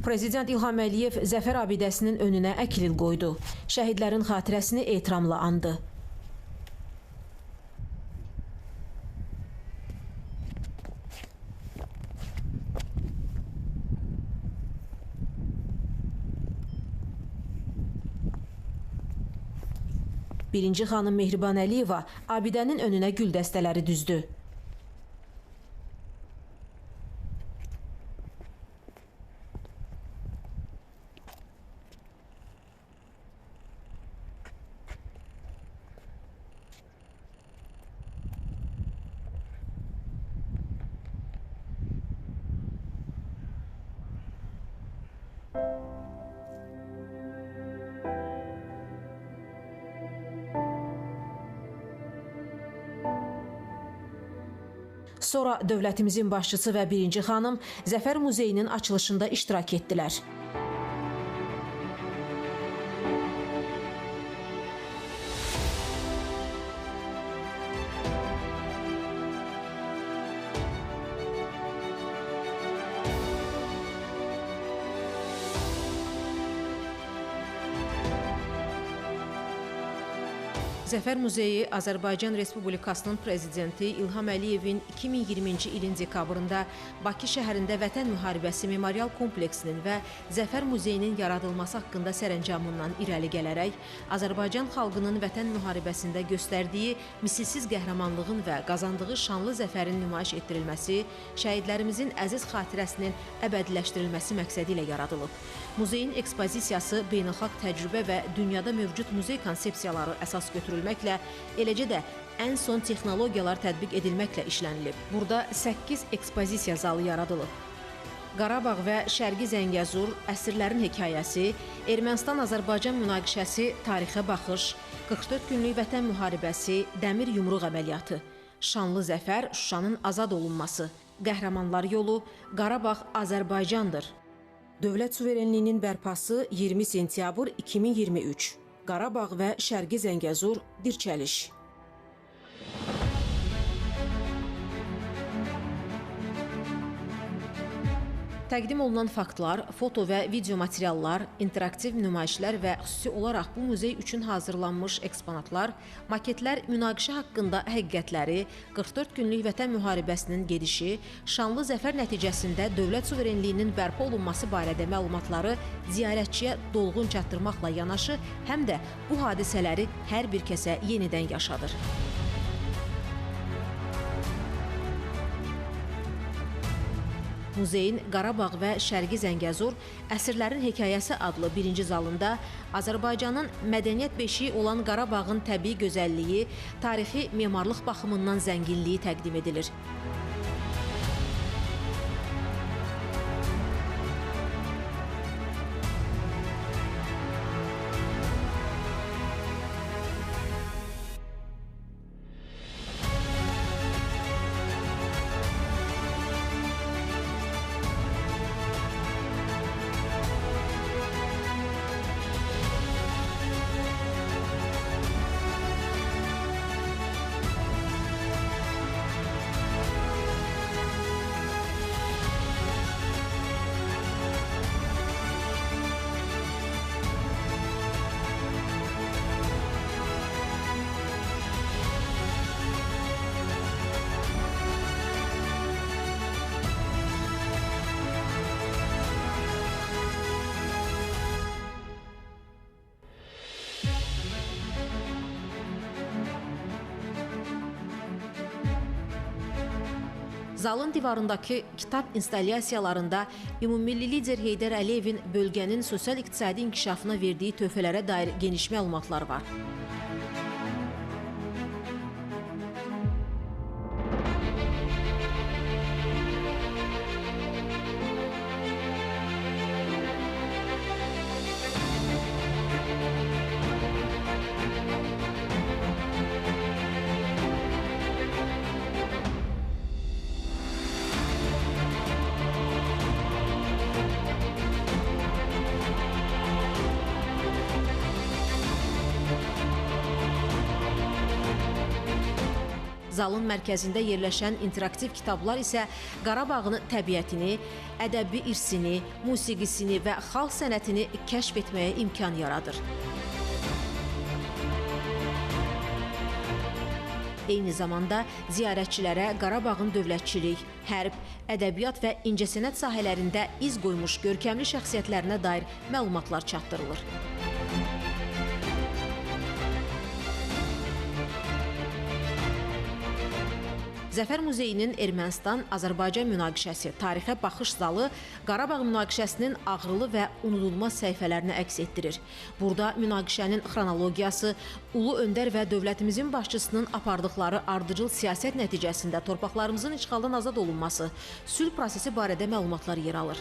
Prezident İlham Əliyev Zəfər abidəsinin önünə əklil qoydu. Şəhidlərin xatirəsini ehtiramla andı. Birinci xanım Mehriban Əliyeva abidənin önünə gül dəstələri düzdü. Sonra dövlətimizin başçısı və birinci xanım Zəfər Muzeyinin açılışında iştirak etdilər. Zəfər Muzeyi Azərbaycan Respublikasının Prezidenti İlham Əliyevin 2020-ci ilin dekabrında Bakı şəhərində Vətən Müharibəsi Memorial Kompleksinin və Zəfər Muzeyinin yaradılması haqqında sərəncamından irəli gələrək Azərbaycan xalqının Vətən müharibəsində göstərdiyi misilsiz qəhrəmanlığın və qazandığı şanlı zəfərin nümayiş etdirilməsi, şəhidlərimizin əziz xatirəsinin əbədiləşdirilməsi məqsədi ilə yaradılıb. Muzeyin ekspozisiyası beynəlxalq təcrübə və dünyada mövcud muzey konsepsiyaları əsas götürülməklə, eləcə də ən son texnologiyalar tətbiq edilməklə işlənilib. Burada 8 ekspozisiya zalı yaradılıb. Qarabağ və Şərqi Zəngəzur, əsrlərin hekayəsi, Ermənistan-Azərbaycan münaqişəsi, tarixə baxış, 44 günlük vətən müharibəsi, dəmir yumruq əməliyyatı, şanlı zəfər, Şuşanın azad olunması, Qəhrəmanlar yolu, Qarabağ Azərbaycandır. Dövlət suverenliyinin bərpası 20 sentyabr 2023. Qarabağ və Şərqi Zəngəzur dirçəliş. Təqdim olunan faktlar, foto və video materiallar, interaktiv nümayişlər və xüsusi olaraq bu muzey üçün hazırlanmış eksponatlar, maketlər münaqişə haqqında həqiqətləri, 44 günlük vətən müharibəsinin gedişi, şanlı zəfər nəticəsində dövlət suverenliyinin bərpa olunması barədə məlumatları ziyarətçiyə dolğun çatdırmaqla yanaşı, həm də bu hadisələri hər bir kəsə yenidən yaşadır. Muzeyin Qarabağ və Şərqi Zəngəzur əsrlərin hekayəsi adlı birinci zalında Azərbaycanın mədəniyyət beşiyi olan Qarabağın təbii gözəlliyi, tarixi memarlıq baxımından zənginliyi təqdim edilir. Zalın divarındakı kitab instalyasiyalarında ümummilli lider Heydər Əliyevin bölgənin sosial-iqtisadi inkişafına verdiyi töhfələrə dair geniş məlumatlar var. Zalın mərkəzində yerləşən interaktiv kitablar isə Qarabağın təbiətini, ədəbi irsini, musiqisini və xalq sənətini kəşf etməyə imkan yaradır. Eyni zamanda ziyarətçilərə Qarabağın dövlətçilik, hərb, ədəbiyyat və incəsənət sahələrində iz qoymuş görkəmli şəxsiyyətlərinə dair məlumatlar çatdırılır. Zəfər Muzeyinin Ermənistan-Azərbaycan münaqişəsi tarixə baxış zalı Qarabağ münaqişəsinin ağrılı və unudulmaz səhifələrini əks etdirir. Burada münaqişənin xronologiyası, Ulu Öndər və dövlətimizin başçısının apardıqları ardıcıl siyasət nəticəsində torpaqlarımızın işğaldan azad olunması, sülh prosesi barədə məlumatlar yer alır.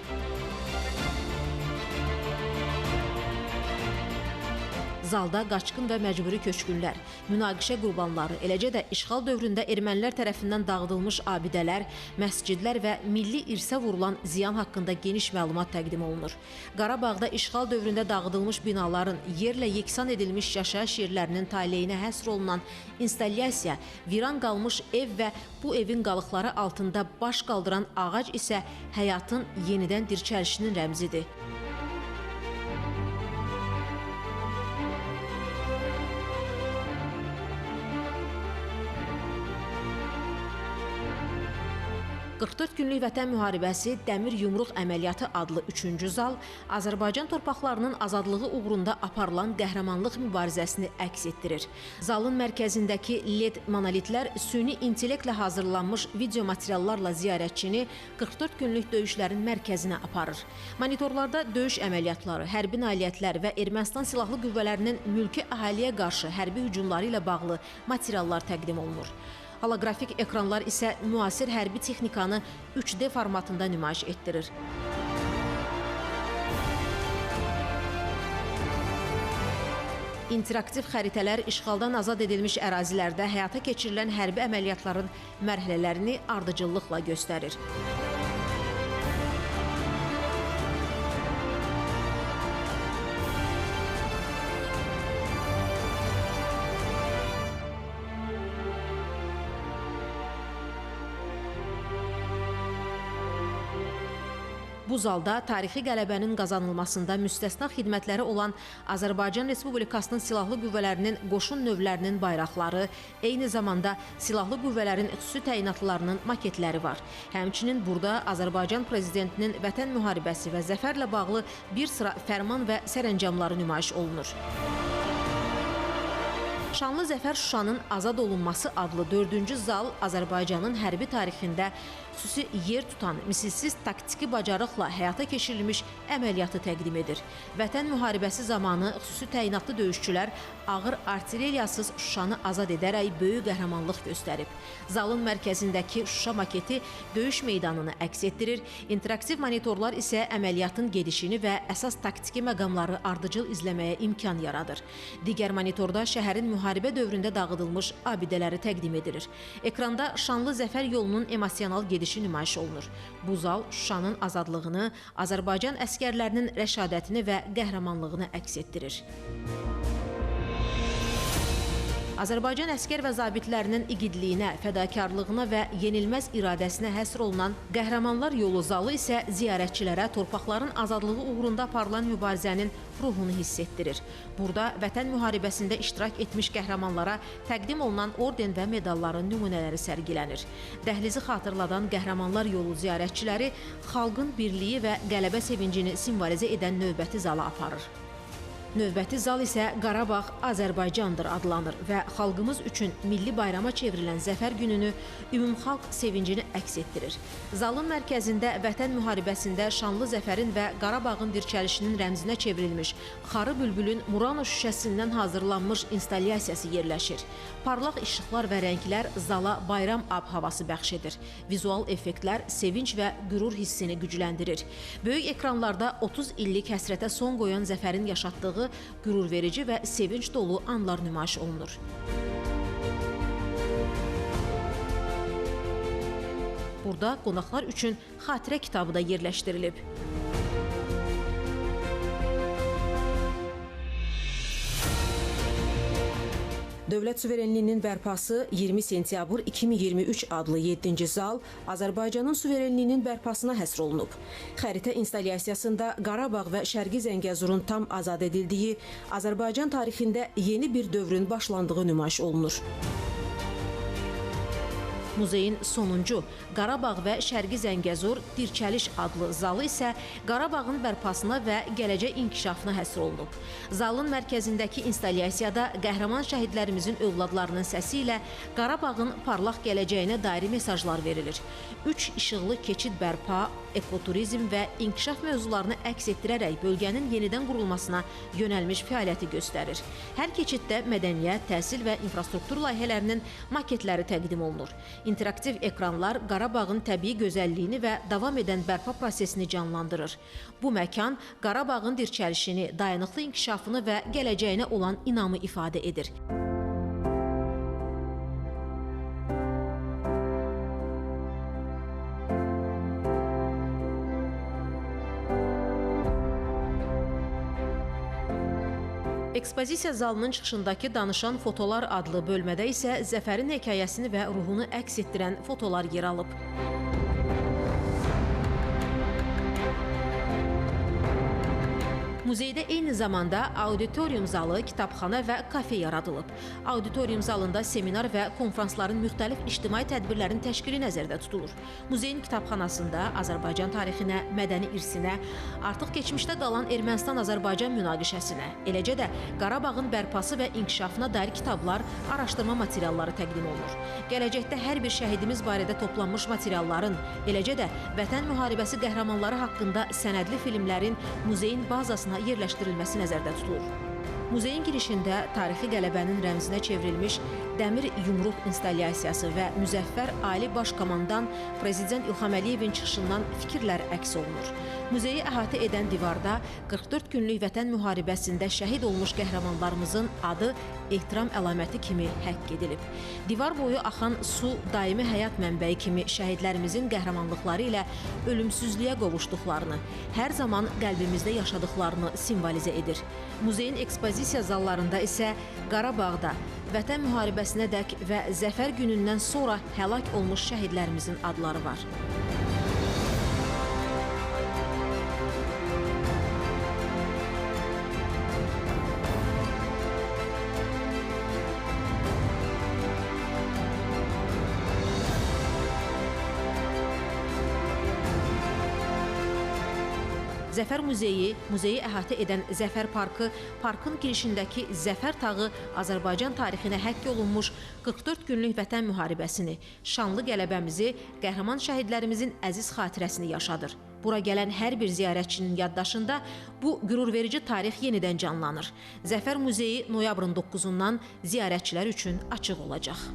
Zalda qaçqın və məcburi köçkünlər, münaqişə qurbanları, eləcə də işğal dövründə ermənilər tərəfindən dağıdılmış abidələr, məscidlər və milli irsə vurulan ziyan haqqında geniş məlumat təqdim olunur. Qarabağda işğal dövründə dağıdılmış binaların yerlə yeksan edilmiş yaşayış yerlərinin taleyinə həsr olunan instalyasiya, viran qalmış ev və bu evin qalıqları altında baş qaldıran ağac isə həyatın yenidən dirçəlişinin rəmzidir. ...44 günlük Vətən müharibəsi Dəmir Yumruq Əməliyyatı adlı üçüncü zal Azərbaycan torpaqlarının azadlığı uğrunda aparılan qəhrəmanlıq mübarizəsini əks etdirir. Zalın mərkəzindəki LED monolitlər süni intellektlə hazırlanmış video materiallarla ziyarətçini 44 günlük döyüşlərin mərkəzinə aparır. Monitorlarda döyüş əməliyyatları, hərbi nailiyyətlər və Ermənistan silahlı qüvvələrinin mülki əhaliyə qarşı hərbi hücumları ilə bağlı materiallar təqdim olunur. Holoqrafik ekranlar isə müasir hərbi texnikanı 3D formatında nümayiş etdirir. İnteraktiv xəritələr işğaldan azad edilmiş ərazilərdə həyata keçirilən hərbi əməliyyatların mərhələlərini ardıcıllıqla göstərir. Bu zalda tarixi qələbənin qazanılmasında müstəsna xidmətləri olan Azərbaycan Respublikasının Silahlı Qüvvələrinin qoşun növlərinin bayraqları, eyni zamanda Silahlı Qüvvələrin xüsusi təyinatlarının maketləri var. Həmçinin burada Azərbaycan Prezidentinin Vətən müharibəsi və zəfərlə bağlı bir sıra fərman və sərəncamları nümayiş olunur. Şanlı Zəfər Şuşanın Azad Olunması adlı dördüncü zal Azərbaycanın hərbi tarixində xüsusi yer tutan misilsiz taktiki bacarıqla həyata keçirilmiş əməliyyatı təqdim edir. Vətən müharibəsi zamanı xüsusi təyinatlı döyüşçülər ağır artilleriyasız Şuşanı azad edərək böyük qəhrəmanlıq göstərib. Zalın mərkəzindəki Şuşa maketi döyüş meydanını əks etdirir, interaktiv monitorlar isə əməliyyatın gedişini və əsas taktiki məqamları ardıcıl izləməyə imkan yaradır. Digər monitorda şəhərin müharibə dövründə dağıdılmış abidələri təqdim edilir. Ekranda Şanlı Zəfər yolunun emosional gedişi nümayiş olunur. Bu zal Şuşanın azadlığını, Azərbaycan əsgərlərinin rəşadətini və qəhrəmanlığını əks etdirir. Azərbaycan əsgər və zabitlərinin igidliyinə, fədakarlığına və yenilməz iradəsinə həsr olunan Qəhrəmanlar Yolu zalı isə ziyarətçilərə torpaqların azadlığı uğrunda aparılan mübarizənin ruhunu hiss etdirir. Burada Vətən müharibəsində iştirak etmiş qəhrəmanlara təqdim olunan orden və medalların nümunələri sərgilənir. Dəhlizi xatırladan Qəhrəmanlar Yolu ziyarətçiləri xalqın birliyi və qələbə sevincini simvolizə edən növbəti zala aparır. Növbəti zal isə Qarabağ Azərbaycandır adlanır və xalqımız üçün milli bayrama çevrilən Zəfər gününü ümumxalq sevincini əks etdirir. Zalın mərkəzində Vətən müharibəsində şanlı zəfərin və Qarabağın dirçəlişinin rəmzinə çevrilmiş Xarı Bülbülün Murano şüşəsindən hazırlanmış instalyasiyası yerləşir. Parlaq işıqlar və rənglər zala bayram ab-havası bəxş edir. Vizual effektlər sevinc və qürur hissini gücləndirir. Böyük ekranlarda 30 illik həsrətə son qoyan zəfərin yaşatdığı qürurverici və sevinc dolu anlar nümayiş olunur. Burada qonaqlar üçün xatirə kitabı da yerləşdirilib. Dövlət suverenliyinin bərpası 20 sentyabr 2023 adlı 7-ci zal Azərbaycanın suverenliyinin bərpasına həsr olunub. Xəritə instalyasiyasında Qarabağ və Şərqi Zəngəzurun tam azad edildiyi, Azərbaycan tarixində yeni bir dövrün başlandığı nümayiş olunur. Muzeyin sonuncu Qarabağ və Şərqi Zəngəzur Dirçəliş adlı zalı isə Qarabağın bərpasına və gələcək inkişafına həsr olunub. Zalın mərkəzindəki instalyasiyada qəhrəman şəhidlərimizin övladlarının səsi ilə Qarabağın parlaq gələcəyinə dair mesajlar verilir. 3 işıqlı keçid bərpa, ekoturizm və inkişaf mövzularını əks etdirərək bölgənin yenidən qurulmasına yönəlmiş fəaliyyəti göstərir. Hər keçiddə mədəniyyət, təhsil və infrastruktur layihələrinin maketləri təqdim olunur. İnteraktiv ekranlar Qarabağın təbii gözəlliyini və davam edən bərpa prosesini canlandırır. Bu məkan Qarabağın dirçəlişini, dayanıqlı inkişafını və gələcəyinə olan inamı ifadə edir. Ekspozisiya zalının çıxışındakı Danışan Fotolar adlı bölmədə isə zəfərin hekayəsini və ruhunu əks etdirən fotolar yer alıb. Muzeydə eyni zamanda auditorium zalı, kitabxana və kafe yaradılıb. Auditorium zalında seminar və konfransların müxtəlif ictimai tədbirlərin təşkili nəzərdə tutulur. Muzeyin kitabxanasında Azərbaycan tarixinə, mədəni irsinə, artıq keçmişdə qalan Ermənistan-Azərbaycan münaqişəsinə, eləcə də Qarabağın bərpası və inkişafına dair kitablar, araşdırma materialları təqdim olunur. Gələcəkdə hər bir şəhidimiz barədə toplanmış materialların, eləcə də Vətən müharibəsi qəhrəmanları haqqında sənədli filmlərin muzeyin bazasına yerləşdirilməsi nəzərdə tutulur. Muzeyin girişində tarixi qələbənin rəmzinə çevrilmiş dəmir yumruq instalyasiyası və müzəffər Ali Baş Komandan Prezident İlham Əliyevin çıxışından fikirlər əks olunur. Muzeyi əhatə edən divarda 44 günlük Vətən müharibəsində şəhid olmuş qəhrəmanlarımızın adı ehtiram əlaməti kimi həkk edilib. Divar boyu axan su daimi həyat mənbəyi kimi şəhidlərimizin qəhrəmanlıqları ilə ölümsüzlüyə qovuşduqlarını, hər zaman qəlbimizdə yaşadıqlarını simvolizə edir. Muzeyin ekspozisiya zallarında isə Qarabağda Vətən müharibəsinə dək və Zəfər günündən sonra həlak olmuş şəhidlərimizin adları var. Zəfər Muzeyi, muzeyi əhatə edən Zəfər Parkı, parkın girişindəki Zəfər Tağı Azərbaycan tarixinə həkk olunmuş 44 günlük Vətən müharibəsini, şanlı qələbəmizi, qəhrəman şəhidlərimizin əziz xatirəsini yaşadır. Bura gələn hər bir ziyarətçinin yaddaşında bu qürurverici tarix yenidən canlanır. Zəfər Muzeyi noyabrın 9-undan ziyarətçilər üçün açıq olacaq.